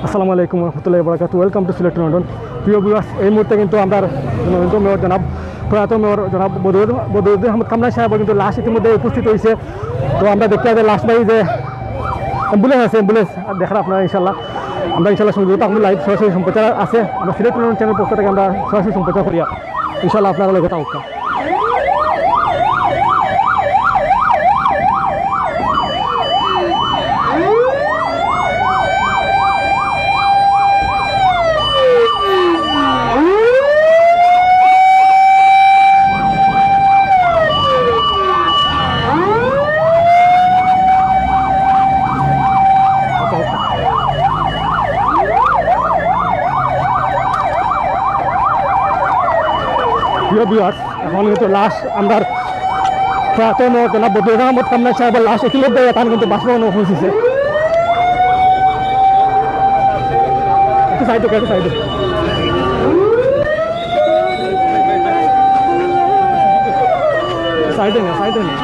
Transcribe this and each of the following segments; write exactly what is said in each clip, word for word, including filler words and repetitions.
আসসালামু আলাইকুম রহমতুল্লাহ বরকাত। ওয়েলকাম টু সিলেট লন্ডন। প্রিয় ভিউয়ার্স, এই মুহূর্তে কিন্তু আমরা নরেন্দ্র মেয়র জনাব, প্রয়াত মেয়র জনাব বদরুদ্দিন, বদরুদ্দিন আহমদ কামরান সাহেব কিন্তু লাশ ইতিমধ্যে উপস্থিত হয়েছে। তো আমরা দেখতে পাচ্ছি লাশ বাড়ি যে অ্যাম্বুলেন্স আছে, অ্যাম্বুলেন্স আর দেখরা আপনারা ইনশাল্লাহ। আমরা ইনশাল্লাহ সংযুক্ত এখন লাইভ সরাসরি সম্প্রচার আছে। আমরা সিলেট লন্ডন চ্যানেল পক্ষ থেকে আমরা সরাসরি সম্প্রচার করিয়া ইনশাল্লাহ আপনারা লগে থাকুক্কা। প্রিয় ভিউয়ার্স, এখন কিন্তু লাশ আমরার প্রয়াত জনাব বদরুদ্দিন আহমদ কামরান সাহেবের লাশ ইতিমধ্যে এখন কিন্তু বাসভবনে পৌঁছেছে। একটু সাইডে, একটু সাইডে। সাইডে না, সাইডে না।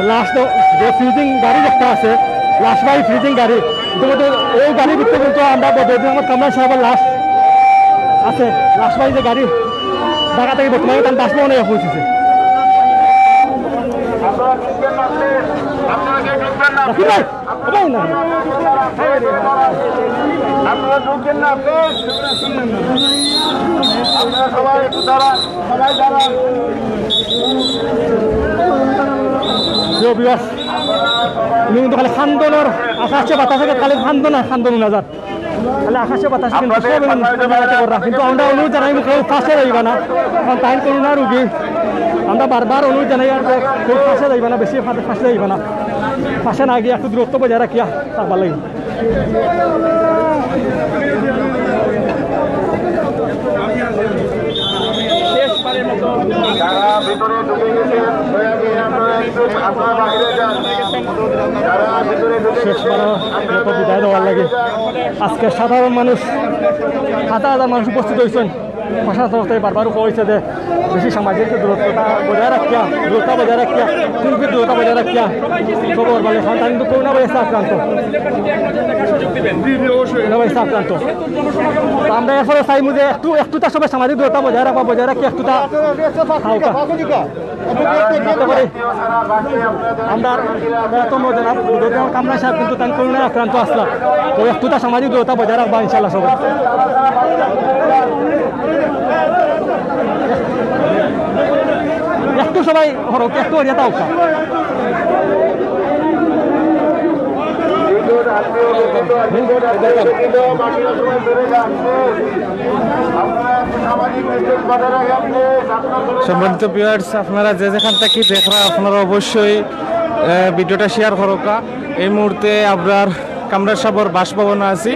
লাশ তো যে ফ্রিজিং গাড়ি একটা আছে, লাশ বাহী ফ্রিজিং গাড়ি, ইতিমধ্যে ওই গাড়ির ভিতরে কিন্তু আমরা বদরুদ্দিন আহমদ কামরান সাহেবের লাশ আছে, লাশ বাহী যে গাড়ি ঢাকা থেকে বর্তমানে তার বাসভবনে পৌঁছেছে। রাকিব ভাই, রাকিব ভাই না। আপনারা ঢুকবেন না, প্লিজ। আপনারা সবাই একটু দাঁড়ান, সবাই দাঁড়ান। প্রিয় ভিউয়ার্স, উনি কিন্তু খালি খান্দনর আকাশে বাতাসে খালি খান্দন আর খান্দন উনাজার। খালি আকাশে বাতাসে কিন্তু সব এখন কিন্তু আমরা অনুরোধ জানাই কেউ ফাঁসে যাইবা না, কারণ তাইন করোনা রুগী। আমরা বারবার অনুরোধ জানাই আর কেউ ফাঁসে যাইবা না, বেশি ফাঁসে, ফাঁসে যাইবা না। ফাঁসে না গিয়া একটু দূরত্ব বজায় রাখিয়া থাকবার লাগি। যারা ভিতরে ঢুকে গেছেন, দয়া করে আপনারা একটু, আপনারা বাইরে যান। যারা ভিতরে ঢুকে শেষ গেছেন, বারের মতো বিদায় দেওয়ার লাগি আজকে সাধারণ মানুষ, হাজার হাজার মানুষ উপস্থিত হয়েছেন। প্রশাসন তরফ থেকে বারবার কইছে যে বেশি সামাজিক দূরত্বটা বজায় রাখিয়া, দূরত্ব বজায় রাখিয়া, তিন ফিট দূরত্ব বজায় রাখিয়া সব করবার লাগি। কারণ তারা কিন্তু করোনা ভাইরাসে আক্রান্ত, করোনা ভাইরাসে আক্রান্ত। তো আমরা এরপরে চাইমু যে একটু, একটু তার সবাই সামাজিক দূরত্ব বজায় রাখবা, বজায় রাখিয়া একটু তা খাওয়া। আমরা প্রয়াত জনাব বদরুদ্দিন কামরান সাহেব কিন্তু তাই করোনায় আক্রান্ত আসলা। তো একটু তা সামাজিক দূরত্ব বজায় রাখবা ইনশাল্লাহ সবাই। একটু সবাই হরক, একটু হরিয়া থাকবা। সম্মানিত ভিউয়ার্স, আপনারা যে যেখান থেকে দেখরা, আপনারা অবশ্যই, আহ, ভিডিওটা শেয়ার করুক্কা। এই মুহূর্তে আপনার কামরান সাহেবর বাসভবনে আছি।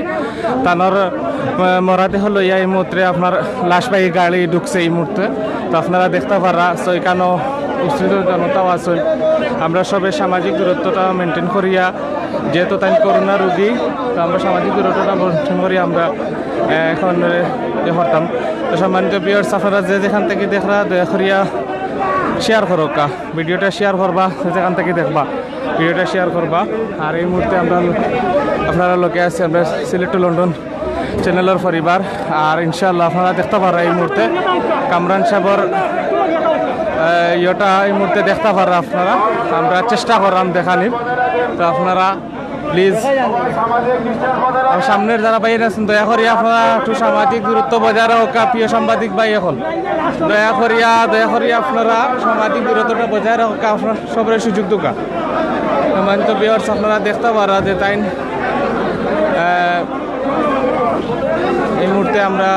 তানর, আহ, মরাদেহ লইয়া এই মুহূর্তে আপনার লাশবাহী গাড়ি ঢুকছে এই মুহূর্তে। তো আপনারা দেখতা পাররা, তো এখানো উপস্থিত জনতাও আছইন। আমরা সবে সামাজিক দূরত্বটা মেইনটেইন করিয়া, যেহেতু তাইন করোনা রুগী, তো আমরা সামাজিক দূরত্বটা মেইনটেইন করিয়া আমরা, আহ, এখন, আহ, ইয়ে করতাম। তো সম্মানিত ভিউয়ার্স, আপনারা যে যেখান থেকে দেখরা, দয়া করিয়া শেয়ার করুক্কা, ভিডিওটা শেয়ার করবা, যে যেখান থেকে দেখবা ভিডিওটা শেয়ার করবা। আর এই মুহূর্তে আমরা, আপনারা লগে আছি আমরা সিলেট টু লন্ডন চ্যানেলর পরিবার। আর ইনশাআল্লাহ আপনারা দেখতা পাররা এই মুহূর্তে কামরান সাহেবর, আহ, ইয়েটা এই মুহূর্তে দেখতা পাররা আপনারা। আমরা চেষ্টা কররাম দেখানির, তো আপনারা প্লিজ। আর সামনের যারা ভাইরা আছইন, দয়া করি আপনারা একটু সামাজিক দূরত্ব বজায় রাখুক্কা, প্রিয় সাংবাদিক ভাই অকল। দয়া করিয়া, দয়া করি আপনারা সামাজিক দূরত্বটা বজায় রাখুক্কা, আপনারা সবরে সুযোগ দেউক্কা। সম্মানিত ভিউয়ার্স, আপনারা দেখতা পাররা যে তাইন, আহ, এই মুহূর্তে আমরা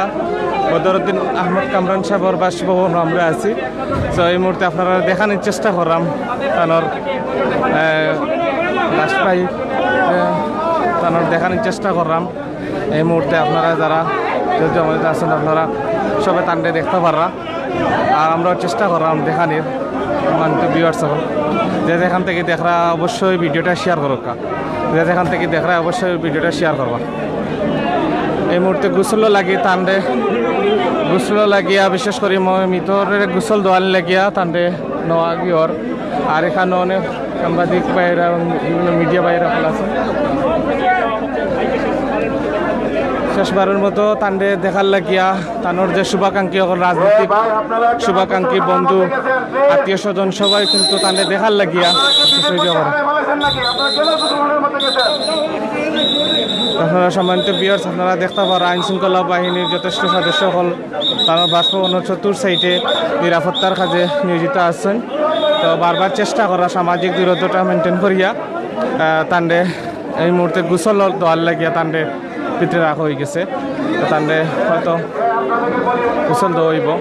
বদরুদ্দিন আহমদ কামরান সাহেবর বাসভবন আমরা আছি। তো এই মুহূর্তে আপনারা দেখানির চেষ্টা কররাম তানর, আহ, লাশবাহী, আহ, তানর দেখানির চেষ্টা কররাম। এই মুহূর্তে আপনারা যারা জড়িত আছইন, আপনারা সবে তানরে দেখতা পাররা। আর আমরাও চেষ্টা কররাম দেখানির, সম্মানিত ভিউয়ার্স অকল। যে যেখান থেকে দেখরা অবশ্যই ভিডিওটা শেয়ার করুক্কা। যে যেখান থেকে দেখরা অবশ্যই ভিডিওটা শেয়ার করবা। এই মুহূর্তে গোসল লাগি তানরে, গোসল লাগিয়া বিশেষ করি ম-, মৃতরে গোসল দেওয়ানি লাগিয়া তানরে নেওয়া গিয়া ওর আর এখানো অনেক সাংবাদিক ভাইরা এবং বিভিন্ন মিডিয়া ভাইরা অকল আছইন। শেষবারর মতো তানরে দেখার লাগিয়া, তানর যে শুভাকাঙ্ক্ষী অকল, রাজনৈতিক শুভাকাঙ্ক্ষী, বন্ধু, আত্মীয় স্বজন সবাই কিন্তু তানরে দেখার লাগিয়া শেষ অইযিয়া পড়ে। আপনারা সম্মানিত ভিউয়ার্স, আপনারা দেখতা পাররা আইন শৃঙ্খলা বাহিনীর যথেষ্ট সদস্য অকল তানর বাসভবনর চতুর সাইডে নিরাপত্তার কাজে নিয়োজিত আছইন। তো বারবার চেষ্টা করা সামাজিক দূরত্বটা মেইনটেইন করিয়া, আহ, তানরে এই মুহূর্তে গোসল দেওয়ার লাগিয়া তানরে ভিতরে রাখা অইগেছে। তো তানরে হয়তো গোসল দেওয়া অইবো,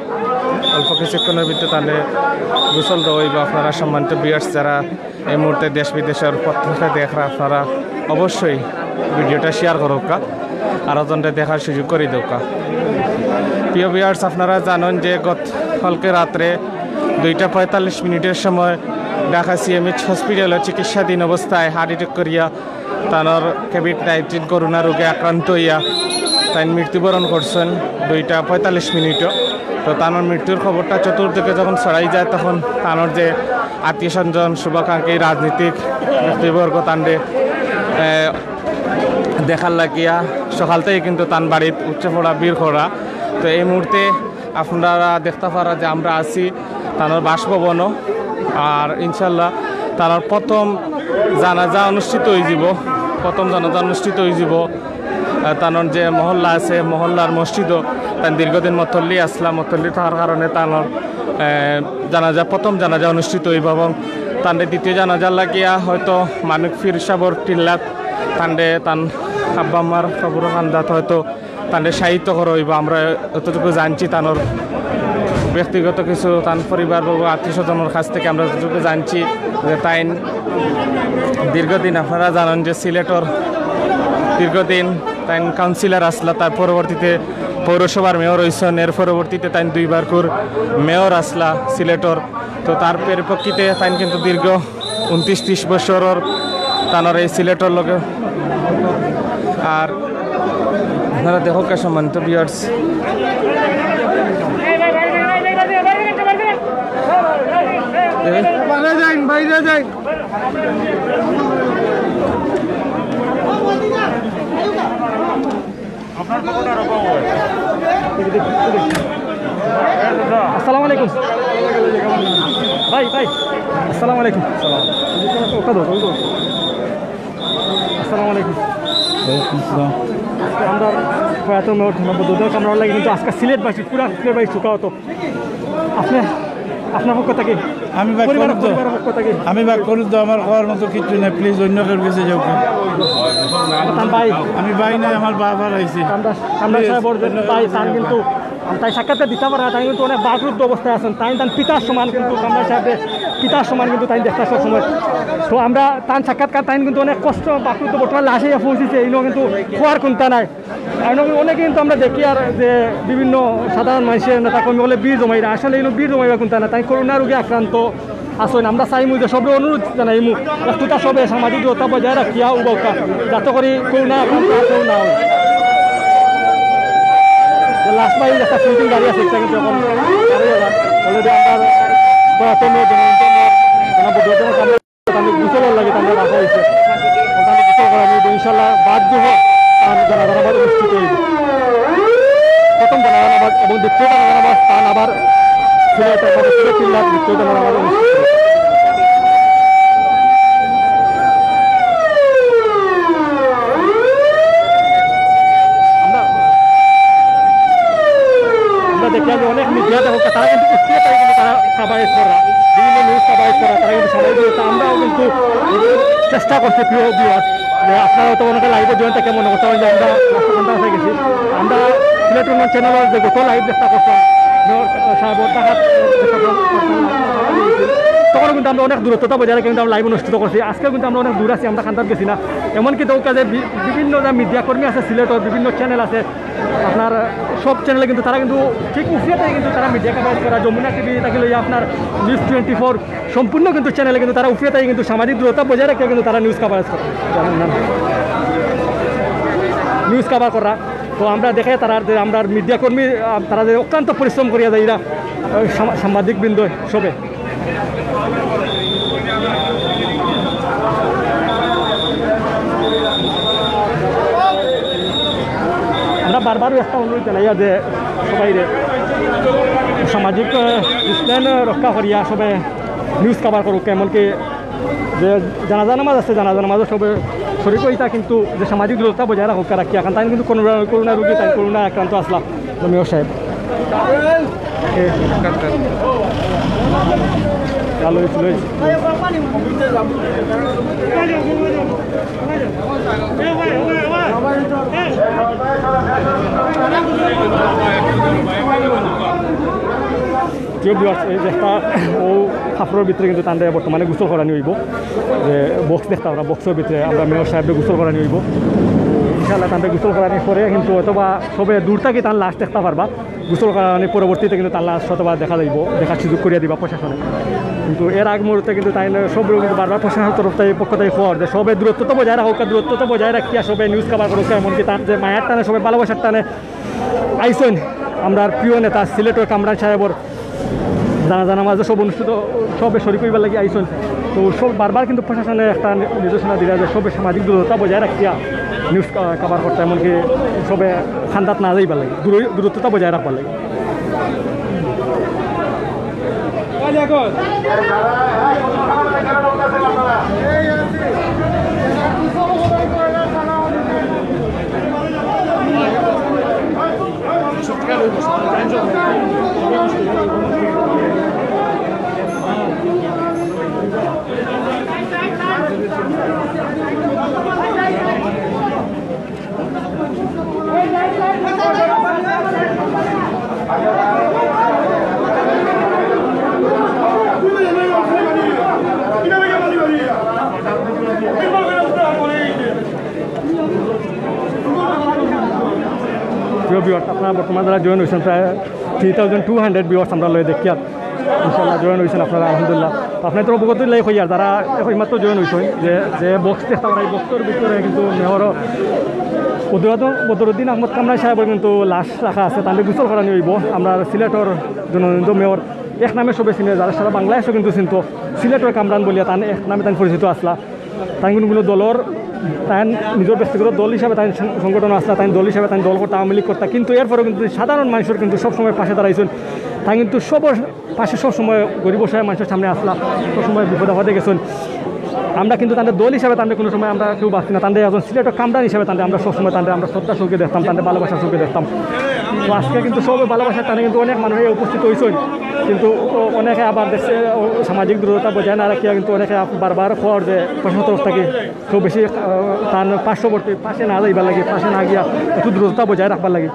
অল্প কিছুক্ষণর ভিতরে তানরে গোসল দেওয়া অইবো। আপনারা সম্মানিত ভিউয়ার্স, যারা এই মুহূর্তে দেশ বিদেশর প্রত্যেকে দেখরা, আপনারা অবশ্যই ভিডিওটা শেয়ার করউক্কা, আরো জনরে দেখার সুযোগ করি দেউক্কা। প্রিয় ভিউয়ার্স, আপনারা জানইন যে গত কালকে রাত্রে দুইটা পঁয়তাল্লিশ মিনিটর সময় ঢাকা সিএমএইচ হসপিটালো চিকিৎসাধীন অবস্থায় হার্ট অ্যাটাক করিয়া তানর কোভিড নাইনটিন করোনা রোগে আক্রান্ত অইয়া তাইন মৃত্যুবরণ করছইন দুইটা পঁয়তাল্লিশ মিনিটো। তো তানর মৃত্যুর খবরটা চতুর্দিকে যখন ছড়াই যায়, তখন তানর যে আত্মীয় স্বজন, শুভাকাঙ্ক্ষী, রাজনীতিক ব্যক্তিবর্গ তানরে, এ, দেখার লাগিয়া সকাল থাকি কিন্তু তান বাড়িত উপচে পড়া ভিড় করা। তো এই মুহূর্তে আপনারা দেখতা পাররা যে আমরা আছি তানর বাসভবনো। আর ইনশাল্লাহ তানর প্রথম জানাজা অনুষ্ঠিত অইযিবো, প্রথম জানাজা অনুষ্ঠিত অইযিবো। আহ, তানর যে মহল্লা আছে, মহল্লার মসজিদো তাইন দীর্ঘদিন মতল্লি আছলা, মতল্লি থাকার কারণে তানর, আহ, জানাজা, প্রথম জানাজা অনুষ্ঠিত অইবো এবং তানরে দ্বিতীয় জানাজার লাগিয়া হয়তো মানিক পীর সাবর টিল্লাত তানরে তান আব্বা আম্মার কবরর কান্দাত হয়তো তানরে শায়িত করা অইবো। আমরা যতটুকু জানছি, তানর ব্যক্তিগত কিছু, তান পরিবারবর্গ, আত্মীয় স্বজনর কাছ থাকি আমরা যতটুকু জানছি যে তাইন দীর্ঘদিন, আপনারা জানইন যে সিলেটর দীর্ঘদিন তাইন কাউন্সিলর আছলা, তার পরবর্তীতে পৌরসভার মেয়র অইছইন, এর পরবর্তীতে তাইন দুইবারকুর মেয়র আছলা সিলেটর। তো তার পরিপ্রেক্ষিতে তাইন কিন্তু দীর্ঘ ঊনত্রিশ ত্রিশ বছরর তানর এই সিলেটর লগে। আর আপনারা দেখউক্কা সম্মানিত ভিউয়ার্স, বাইরে যাইন, বাইরে যাইন। আপনার পকেটে রাখা হয়। আসসালামু আলাইকুম। ভাই, ভাই, আসসালামু আলাইকুম। ওটা ধরো, ওটা ধরো। আসসালামু আলাইকুম। ওয়ালাইকুম আসসালাম। আমরা প্রয়াত মেয়র জনাব বদরুদ্দোজা কামরানর লাগি কিন্তু আজকে সিলেটবাসী, পুরা সিলেটবাসী শোকাহত। আপনি, আপনার পক্ষ থাকি, আমি ভাই পরিবার, করি তো। পরিবারর পক্ষ থাকি। আমি ভাই করি তো, আমার কওয়ার মতো কিচ্ছু নাই, প্লিজ অন্য কেউর গেছে যাউক্কা। তান ভাই। আমি ভাই নাই, আমার বাবা আইছে। কামরান, কামরান প্লিজ, সাহেব, ওর অন্য ভাই, কেউর গেছে তান যাউক্কা। কিন্তু তাইন সাক্ষাৎকার দিতা পাররা না, তাইন কিন্তু অনেক বাকরুদ্ধ অবস্থায় আছইন। তাইন তান পিতার সমান কিন্তু কামরান সাহেবরে, পিতার সমান কিন্তু তাইন দেখতা সবসময়। তো আমরা তান সাক্ষাৎকার, তাইন কিন্তু অনেক কষ্ট, বাকরুদ্ধ, বর্তমান লাশ আইয়া পৌঁছিছে, ইনো কিন্তু খোয়ার কুন্তা নাই। আর অনেকে কিন্তু আমরা দেখি আর যে বিভিন্ন সাধারণ মানুষের নেতা কর্মী বলে ভিড় জমাইরা, আসলে ইনো ভিড় জমাইবার কুন্তা না, তাইন করোনা রোগে আক্রান্ত আছইন। আমরা চাইমু যে সবরে অনুরোধ জানাইমু, একটুতা সবে সামাজিক দূরত্ব বজায় রাখিয়া উবাউক্কা, যাতে করি করোনা আক্রান্ত আর কেউ না অয়। যে লাশ বাহী একটা সিঙ্গেল গাড়ি আছে, এটা কিন্তু এখন already আমরা বরাতন জনগণ, জনগণ, জনগণ, আমি গোসলর লাগি তানরে রাখা অইছে। তানরে গোসল করানি অইবো, ইনশাআল্লাহ বাদ জোহর তান জানাজা নামাজ অনুষ্ঠিত অইবো। প্রথম জানাজা নামাজ এবং দ্বিতীয় জানাজা নামাজ তান আবার সিলেট, মানে সিলেট জেলার দ্বিতীয় জানাজা নামাজ অনুষ্ঠিত অইবো। আমরা, আমরা দেখি যে অনেক মিডিয়া দেখো, তারা কিন্তু উঠতে পারে, কিন্তু তারা coverage করা, বিভিন্ন নিউজ coverage করা, তারা কিন্তু সবাই দিয়ে, তো আমরাও কিন্তু চেষ্টা করছি, প্রিয় ভিউয়ার, যে আপনারা হয়তো অনেকে লাইভে জয়েন থেকে মনে করতে পারেন যে আমরা রাস্তা ঠান্ডা হয়ে গেছি। আমরা সিলেট উন্নয়ন চ্যানেলের যে গত লাইভ চেষ্টা করতাম, মেয়র সাহেব ওর টাকা তখন কিন্তু আমরা অনেক দূরত্বতা বজায় রেখে কিন্তু আমরা লাইভ অনুষ্ঠিত করছি। আজকেও কিন্তু আমরা অনেক দূর আছি, আমরা কান্দাত গেছি না। এমনকি তো কাজে বি-, বিভিন্ন যে মিডিয়া কর্মী আছে সিলেটর, বিভিন্ন চ্যানেল আছে, আপনার সব চ্যানেলে কিন্তু তারা কিন্তু ঠিক উফিয়াতে কিন্তু তারা মিডিয়া কভারেজ করা, যমুনা টিভি তাকে লইয়া আপনার নিউজ টোয়েন্টি ফোর, সম্পূর্ণ কিন্তু চ্যানেলে কিন্তু তারা উফিয়াতে কিন্তু সামাজিক দূরত্ব বজায় রেখে কিন্তু তারা নিউজ কভারেজ করে, নিউজ কভার করা। তো আমরা দেখে তারা যে আমরা মিডিয়া কর্মী, আহ, তারা যে অক্লান্ত পরিশ্রম করিয়া যায় এরা, আহ, সাংবাদিক বৃন্দ সবে। একটা অনুরোধ জানাইয়ার যে সবাইরে সামাজিক, আহ, distance রক্ষা করিয়া সবে news cover করউক্কা, এমনকি যে জানাজা নামাজ আছে, জানাজা নামাজও সবে শরিক অইতা, কিন্তু যে সামাজিক দূরত্বটা বজায় রাখউক্কা রাখিয়া, কারণ তাইন কিন্তু করোনা, করোনা রোগী, তাইন করোনা আক্রান্ত আছলা, মেয়র সাহেব। এ, ভালো অইছে, ভালো অইছে। প্রিয় viewers, এই যে একটা ও কাপড়র ভিতরে কিন্তু তানরে বর্তমানে গোসল করানি অইবো। যে box দেখতা পাররা, boxর ভিতরে আমরা মেয়র সাহেবরে গোসল করানি অইবো। ইনশাআল্লাহ তানরে গোসল করানির পরে কিন্তু অথবা সবে দূর থাকি তান লাশ দেখতা পারবা। গোসল করানির পরবর্তীতে কিন্তু তান লাশ অথবা দেখা যাইবো, দেখার সুযোগ করিয়া দিবা প্রশাসনে। কিন্তু এর আগ মুহূর্তে কিন্তু তাইন সব রকম কিন্তু বারবার প্রশাসনের তরফ থাকি, পক্ষ থাকি খবর যে সবে দূরত্ব তো বজায় রাখউক্কা, দূরত্ব তো বজায় রাখিয়া সবে news cover করউক্কা, এমনকি তান যে মায়ার টানে, সবে ভালোবাসার টানে আইছইন আমরার প্রিয় নেতা সিলেটর কামরান সাহেবর জানাজা নামাজে সব অনুষ্ঠিত, সবে শরিক অইবার লাগি আইছইন। তো সব বারবার কিন্তু প্রশাসনে একটা নি-, নির্দেশনা দিরা যে সবে সামাজিক দূরত্বটা বজায় রাখিয়া news কা-, cover করতা, এমনকি সবে কান্দাত না যাইবার লাগি, দূর-, দূরত্বটা বজায় রাখবার লাগি। প্রিয় viewers, আপনারা বর্তমানে যারা join অইছইন, প্রায় three thousand two hundred viewers আমরা লগে দেখিয়ার। ইনশাআল্লাহ join অইছইন আপনারা, আলহামদুলিল্লাহ। তো আপনারা তো অবগত অইলাই কইয়ার, যারা এইমাত্র join অইছইন, যে, যে box দেখতা পাররা, এই boxর ভিতরে কিন্তু মেয়র বদরুদ্দিন, বদরুদ্দিন আহমদ কামরান সাহেবর কিন্তু লাশ রাখা আছে, তানরে গোসল করানি অইবো। আমরার সিলেটর জননন্দিত মেয়র, এক নামে সবে চিনে, যারা সারা বাংলাদেশও কিন্তু চিনতো, সিলেটর কামরান বলিয়া তান এক নামে তান পরিচিত আছলা। তাইন কুনু কুনু দলর, তাইন নিজর ব্যক্তিগত দল হিসাবে তাইন সং-, সংগঠন আছলা, তাইন দল হিসাবে তাইন দল করতা, আওয়ামী লীগ করতা, কিন্তু এরপরেও কিন্তু সাধারণ মানুষর কিন্তু সবসময় পাশে দাঁড়াইছইন। তাইন কিন্তু সবর পাশে সবসময় গরিব অসহায় মানুষর সামনে আছলা, সবসময় বিপদ আপদে গেছইন। আমরা কিন্তু তানরে দল হিসাবে তানরে কুনু সময় আমরা কেউ ভাবছি না, তানরে একজন সিলেটর কামরান হিসাবে তানরে আমরা সবসময় তানরে আমরা শ্রদ্ধার চোখে দেখতাম, তানরে ভালোবাসার চোখে দেখতাম। তো আজকে কিন্তু সব ভালোবাসার টানে কিন্তু অনেক মানুষ উপস্থিত অইছইন, কিন্তু অ-, অনেকে আবার দেখছে, অ, সামাজিক দূরত্বটা বজায় না রাখিয়া কিন্তু অনেকে আপ-, বারবার কর যে প্রশাসন তরফ থাকি খুব বেশি, আহ, তান পার্শ্ববর্তী পাশে না যাইবার লাগি, পাশে না গিয়া একটু দূরত্বটা বজায় রাখবার লাগি।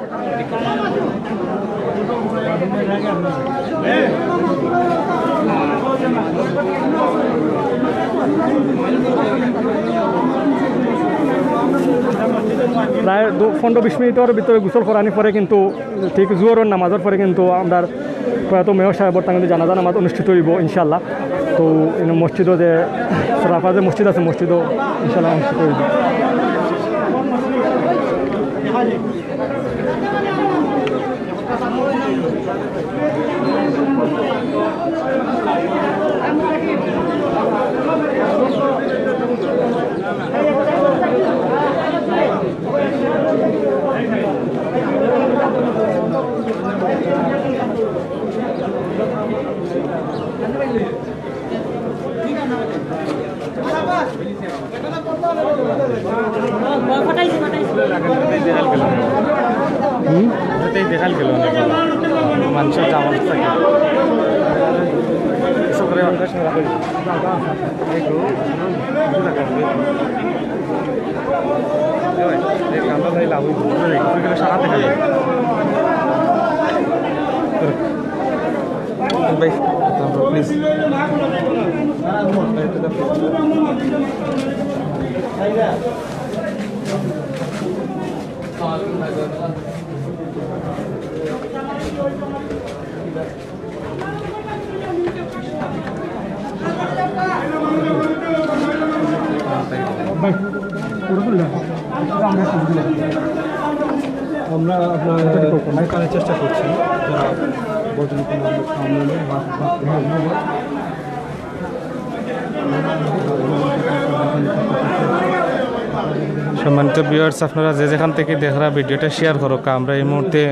প্রায় দু-, পনেরো বিশ মিনিটর ভিতরে গোসল করানির পরে কিন্তু ঠিক জোহরর নামাজর পরে কিন্তু আমরার প্রয়াত মেয়র সাহেবর তান কিন্তু জানাজা নামাজ অনুষ্ঠিত অইবো ইনশাআল্লাহ। তো এই মসজিদও যে সরাফা যে মসজিদ আছে, মসজিদও ইনশাআল্লাহ অনুষ্ঠিত অইবো। হুম? এটাই দেখাল গেল না। মানুষের জামা থাকে। এসব করে আমরা সারা করি। এই তো, এই ভাই, এই গানটা তাই লাভ হইব। তুই গেলে সারা দেখা যায়। ভাই, প্লিজ। আমরা আপনার এখানে চেষ্টা করছি, যারা বর্তমানে সম্মানিত ভিউয়ার্স, আপনারা যে যেখান থাকি দেখরা ভিডিওটা শেয়ার করউক্কা। আমরা এই মুহূর্তে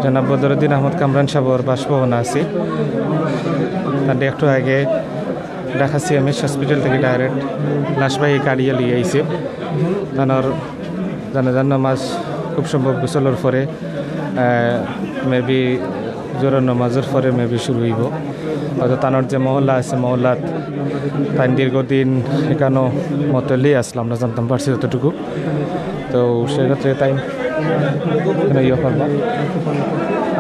জনাব বদরুদ্দিন আহমদ কামরান সাহেবর বাসভবনে আছি। তানরে একটু আগে ঢাকা সিএমএইচ হসপিটাল থাকি ডাইরেক্ট লাশবাহী গাড়িয়ে লইয়া আইছে। তানর জানাজার নামাজ খুব সম্ভব গোসলর পরে, মেবি জোহরর নামাজর পরে মেবি শুরু অইবো। হয়তো তানর যে মহল্লা আছে, মহল্লাত তাইন দীর্ঘদিন এখানো মতলি আসলাম, আমরা জানতাম পারছি যতটুকু। তো সেক্ষেত্রে তাইন এখানো ইয়ে করবা।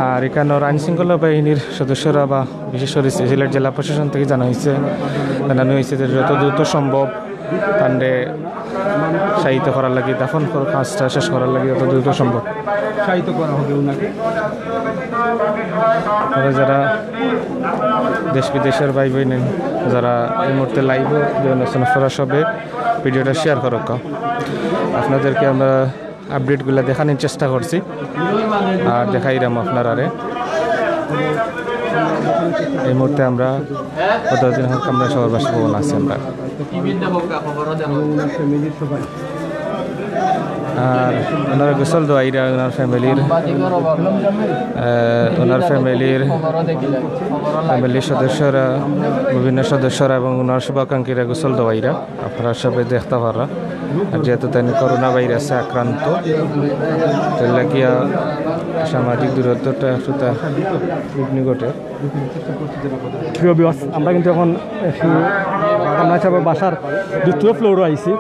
আর এখানোর আইন শৃঙ্খলা বাহিনীর সদস্যরা বা বিশেষ করে সিলেট জেলা প্রশাসন থাকি জানা হইছে, জানানো হইছে যে যত দ্রুত সম্ভব তানরে শায়িত করার লাগি, দাফন কর-, কাজটা শেষ করার লাগি যত দ্রুত সম্ভব। শায়িত করা হবে ওনাকে। তবে যারা দেশ বিদেশের ভাই বোন যারা এই মুহূর্তে লাইভে জয়েন আছেন, আপনারা সবে ভিডিওটা শেয়ার করউক্কা। আপনাদেরকে আমরা আপডেটগুলা দেখানির চেষ্টা করছি, আর দেখাইরাম আপনারারে। এই মুহূর্তে আমরা বদরুদ্দিন আহমদ কামরান সাহেবর বাসভবনে আছি আমরা। আর ওনারা গোসল দেওয়াইরা, ওনার ফ্যামিলির, আহ, ওনার ফ্যামিলির, ফ্যামিলির সদস্যরা, বিভিন্ন সদস্যরা এবং ওনার শুভাকাঙ্ক্ষীরা গোসল দেওয়াইরা। আপনারা সবে দেখতা পাররা। আর যেহেতু তাইন করোনা ভাইরাসে আক্রান্ত, তার লাগিয়া সামাজিক দূরত্বটা একটুতা বিঘ্ন ঘটে। প্রিয় ভিউয়ার্স, আমরা কিন্তু এখন একটু কামরান সাহেবর বাসার দ্বিতীয় ফ্লোরো আইছি।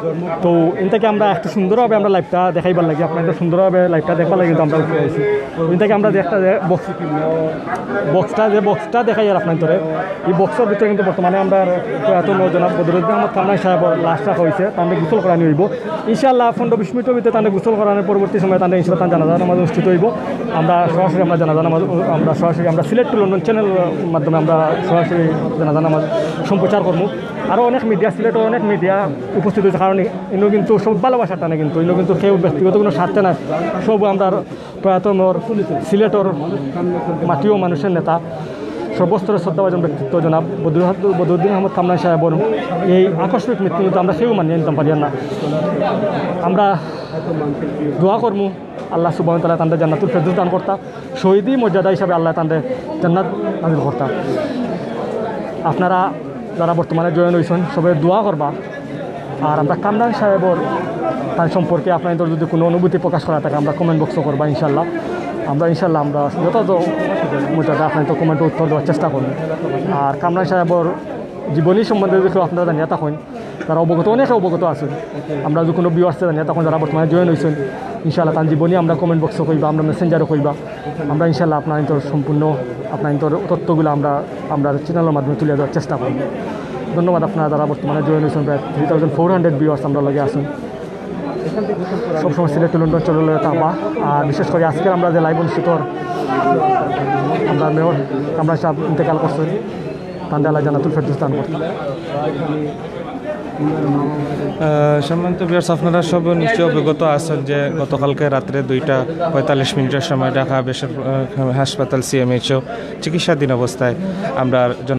তো ইন থাকি আমরা একটু সুন্দরভাবে আমরা লাইভটা দেখাইবার লাগি, আপনারা একটু সুন্দরভাবে লাইভটা দেখবার লাগি কিন্তু আমরা উপরে আইছি। ইন থাকি আমরা দেখতা যে বক্স, বক্সটা, যে বক্সটা দেখাইয়ার আপনাইন্তরে, এই বক্সর ভিতরে কিন্তু বর্তমানে আমরার প্রয়াত জনাব বদরুদ্দিন আহমদ কামরান সাহেবর লাশ রাখা হইছে, তানরে গোসল করানি হইব। ইনশাআল্লাহ পনেরো বিশ মিনিটর ভিতরে তানরে গোসল করানির পরবর্তী সময় তানরে ইনশাআল্লাহ তান জানাজা নামাজ অনুষ্ঠিত হইব। আমরা সরাসরি আমরা জানাজা নামাজ, আমরা সরাসরি আমরা সিলেট টেলিভিশন চ্যানেল মাধ্যমে আমরা সরাসরি জানাজা নামাজ সম্প্রচার করব। আরও অনেক মিডিয়া, সিলেটর অনেক মিডিয়া উপস্থিত হইছে, কারণ ইনো কিন্তু সব ভালোবাসার টানে, কিন্তু ইনো কিন্তু কেউ ব্যক্তিগত কোনো স্বার্থে না, সব আমরা প্রয়াত মোর সিলেটর মাটি ও মানুষের নেতা, সর্বস্তরের শ্রদ্ধাভাজন ব্যক্তিত্ব জনাব বদরুদ্দিন আহমদ কামরান সাহেবর এই আকস্মিক মৃত্যু কিন্তু আমরা কেউ মানিয়া নিতাম পারিয়ার না। আমরা দোয়া করমু আল্লাহ সুবহানাহু ওয়া তাআলা তানরে জান্নাতুল ফেরদৌস দান করতা, শহীদি মর্যাদা হিসাবে আল্লাহ তানরে জান্নাত নাজিল করতা। আপনারা যারা বর্তমানে জয়েন হইছেন সবে দোয়া করবা। আর আমরা কামরান সাহেবর তার সম্পর্কে আপনাইন্তর যদি কোনো অনুভূতি প্রকাশ করা থাকে আমরা কমেন্ট বক্সো করবা ইনশাআল্লাহ। আমরা ইনশাআল্লাহ আমরা যত মর্যাদা আপনাইন্তর কমেন্টো উত্তর দেওয়ার চেষ্টা করব। আর কামরান সাহেবর জীবনী সম্বন্ধে যদি কেউ আপনারা জানিয়া থাকেন, যারা অবগত, অনেকে অবগত আছেন, আমরা যদি কোনো ভিউয়ার্সে জানিয়া থাকেন, যারা বর্তমানে জয়েন হইছেন, ইনশাআল্লাহ তার জীবনী আমরা কমেন্ট বক্সো কইবা, আমরা মেসেঞ্জারো কইবা। আমরা ইনশাআল্লাহ আপনাইন্তর সম্পূর্ণ আপনাইন্তর তথ্যগুলো আমরা আমরা চ্যানেলের মাধ্যমে তুলে দেওয়ার চেষ্টা করব। ধন্যবাদ আপনারা যারা বর্তমানে জয়েন হইছেন, প্রায় three thousand four hundred viewers আমরা লগে আছেন। সবসময় সিলেট টু লন্ডন চ্যানেল লগে থাকবা। আর বিশেষ করে আজকের আমরা যে লাইভ অনুষ্ঠিত আমরা মেয়র কামরান সাহেব ইন্তেকাল করছেন, তানরে আল্লাহ জান্নাতুল ফেরদৌস দান করতা। আহ, সম্মানিত ভিউয়ার্স, আপনারা সব নিশ্চয়ই অবগত আছেন যে গতকালকে রাত্রে দুইটা পঁয়তাল্লিশ মিনিটের সময় ঢাকা বেসর-, আহ, হাসপাতাল সিএমএইচও চিকিৎসাধীন অবস্থায় আমরা